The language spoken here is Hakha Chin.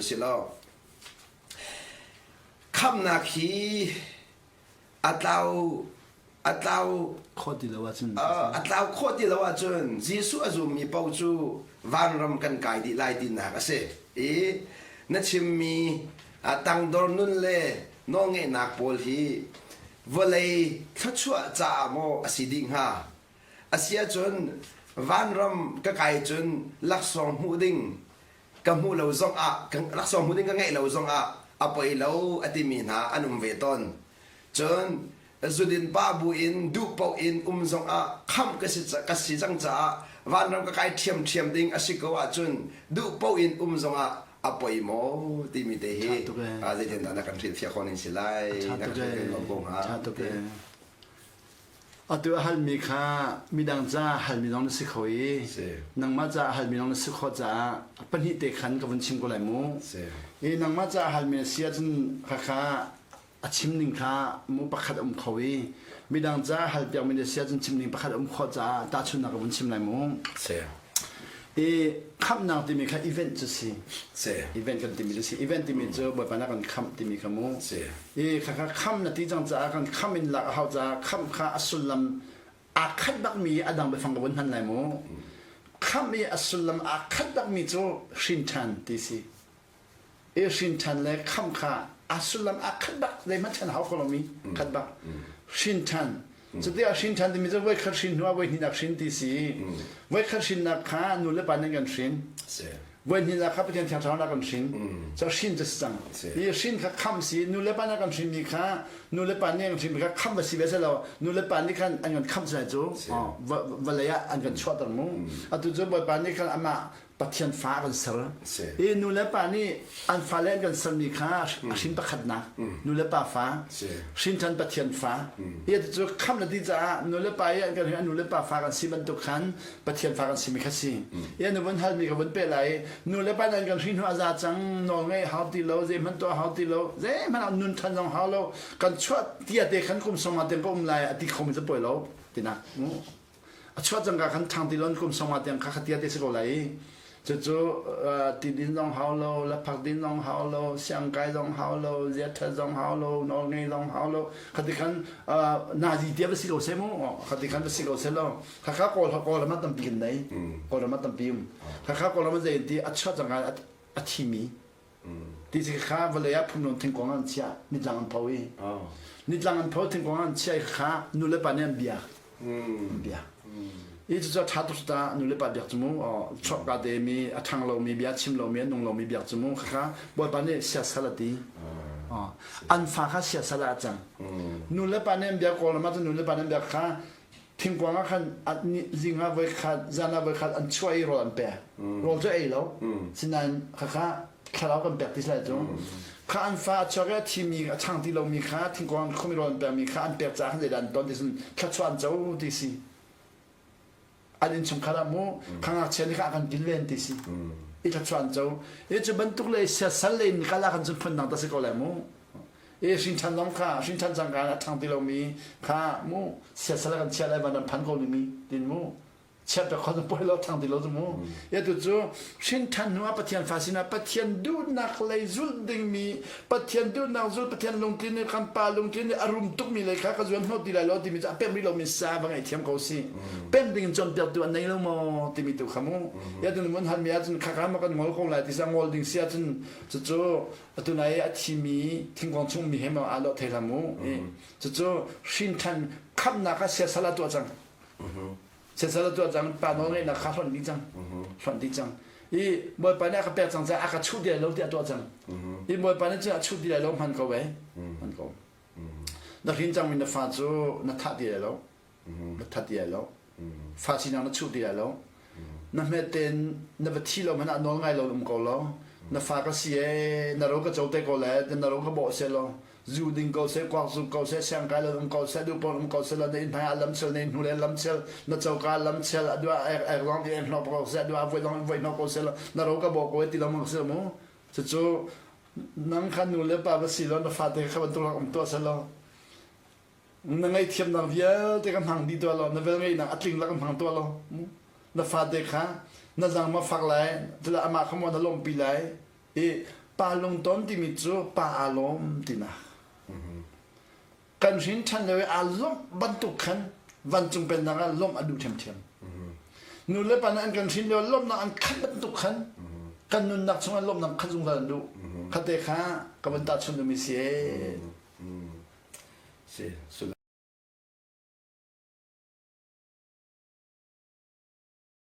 usih law khamnak hi a tlau a tlau khawh ti lo ahcun a tlau khawh ti lo ahcun Jesuh a zummi paoh cu vanram kan kai dih lai tinak a si i na chimmi tangdor nun le nawlngeihnak pawl hi vawlei thluachuah caah maw a si dih hnga a si ahcun vanram ka kai cun laksawng hmuh ding ka hmuh lo zong ah laksawng hmuh ding ka ngeih lo zong ah a poi lo a timi hna an um ve tawn cun zudin pa bu in duh paoh in um zong ah khamh ka si ka si cang caah vanram ka kai ṭhiamṭhiam ding a si ko ahcun duh paoh in um zong ah a poi maw timi te hi zeitindah na kan hrilhfiah khawh ning si lai na kan hrilhfiah ko hnga Atu a halmi kha midang ca halmi zong na si kho i nangmah ca halmi zong na si khawh caah pahnih te khan ka vun chim ko lai mu. I nangmah ca halmi na si ahcun khakha a chim ning kha mu pakhat a um kho i midang ca halpiakmi na si ahcun chim ning pakhat a um khawh caah tahchunhnak ka vun chim lai mu. I khamhnak timi kha event cu si. Event kan timi cu si. Event timi cu Bawipa na kan khamh timi kha mu. I khakha kham na ti cang caah kan kham in lak a hau caah khamh kha a sullam aa khat bakmi a dang biafang ka vun hman lai mu. Khamh i a sullam aa khat bakmi cu hrin ṭhan ti si. I hrin ṭhan le khamh kha a sullam aa khat bak zeihmanh ṭhen hau ko lomi khat bak hrin ṭhan cuti ah hrin ṭhan timi cu voikhat hrin hnu ah voihnihnak hrin ti si voikhat hrinnak kha nu le pa nih kan hrin voihnihnak kha Pathian Thiang Thlarau kan hrin cu hrin cu si cang i hrin kha khamh si nu le pa nih kan hrinmi kha nu le pa nih kan hrinmi kha khamh va si ve selaw nu le pa nih khan an kan khamh sai cu vawlei ah an kan chuahter mu atu cu Bawipa nih khan amah Pathian fa kan ser. I nu le pa nih an fale an kan sermi kha a hrin pakhatnak nu le pa fa hrin ṭhan Pathian fa. I cu khamh na ti caah nu le pa i an kan hrin nu le pa fa kan si bantuk khan Pathian fa kan simi kha si. I an vun halmi ka vun pe lai i nu le pa nih an kan hrin hnu a za cang nawl ngeih hau ti lo zeihmanh tuah hau ti lo zeihmanh ah nun ṭhan zong hau lo kan chuah tia te khan kum sawma tiang ka um lai a ti khomi cu poi lo tinak. A chuah cangka khan ṭhang ti lon kum sawma tiang kha khatia te si ko lai i cucu ti din zong hau lo, laphak din zong hau lo, siangkai zong hau lo, ziaṭhat zong hau lo, nawlngei zong hau lo. Khati khan nazi tia va si ko seh mu. Khati khan va si ko seh law. Khakha Kawl Kawlram ah tampi kan nei. Kawlram ah tampi um. Khakha Kawlram ah zei ti a chuah cangka a thimi Ti si kha vawlei ah phunlawn thingkung an chiah nitlang an pho i nitlang an pho thingkung an chiah i kha nu le pa nih an biak an biak i cucu a ṭha tuk ta nu le pa biak cu mu chuakka te mi a ṭhang lomi bia chim lomi a nung lomi biak cu mu khakha bawipa nih siasal a ti an fa kha siasal ah a cang nu le pa nih an biak kawlram ah cun nu le pa nih an biak kha Thingkuang ah khan zing ah voikhat, zan ah voikhat an chuah i rawl an pek. Rawl cu ei lo. Sinain khakha thlarau kan pek ti lai cu. Kha an fa a chuak i a thimi a chang ti lomi kha thingkuang khumi rawl an pekmi kha an pek caah khan zeidah an ton ti cun thluachuah an co ti si. An innchungkhar ah mu kha ngakchia nih kha a kan kilven ti si. I thluachuah an co. I cu bantuk le siasal le in kal ah khan cun phundang ta si ko lai mu. E hrinṭhan zong kha hrinṭhan cangka a ṭhang ti lomi kha mu siasal kan chiah lai van an phan ko ni mi tin mu chiat pe khon poi lo ṭhang ti lo cu mu e tu cu hrinṭhan hnu ah Pathian fa sinah Pathian duhnak lei zulh dingmi Pathian duhnak zul Pathian lungtlin nih kan pa lungtlin nih a rum tukmi lei kha ka zuan hnawh ti lai lo timi cu a pemh rih lomi sa va ngaihthiam ko si pemh ding in cawnpiaktu an nei lo maw timi tu kha mu ya tu mun halmi ahcun kha kha ma kan ngol ko lai ti sa ngol ding si ahcun cucu atu nai a thimi thingkung chung mi he maw aa lawh thei hlah mu cucu hrinṭhan khamnak ah siasal a tuah cang siasal a tuah cang pa nawl ngeihnak kha hlonh dih cang hlonh dih cang i bawipa nih a ka pek cang caah a ka chuh ti lai lo tiah a tuah cang i bawipa nih cun a chuh ti lai lo hman ko ve hman ko na hrin cangmi na fa cu na thah ti lai lo na that ti lai lo fa sinak na chuh ti lai lo na hmet tein na va thi lo hmanh ah nawl ngai lo um ko lo na fa ka si ee na ro ka co te ko le na ro ka bawh se lo zu ding ko seh kuak zu ko seh siangkai lo um ko seh duh pawl um ko seh lo na inn hmai ah lamchel na inn hnu le lamchel na coka lamchel a duah ek ek zong ti ek hnawh ko seh a duah voi zong voi hnawh ko seh lo na ro ka bawh ko ti lo mang si mu cucu nang kha nu le pa va si lo na fate kha bantuk um tuah seh lo Na ngaihthiamnak vialte ka hmang dih tuah law na velngeihnak a tling lak in hmang tuah law na fate kha na zang ma fak lai tila amah kha maw na lawmhpi lai i. Pa lungton timi cu pa aa lawm tinak. Kan hrin ṭhan lio i aa lawmh bantuk khan vancung pennak ah lawmh a duh ṭhiamṭhiam. Nu le pa nih an kan hrin lio lawmhnak an khat bantuk khan kan nunnak chungah lawmhnak khat zungzal an duh. Khate kha ka van tahchunh duhmi si ee. Si, sullam.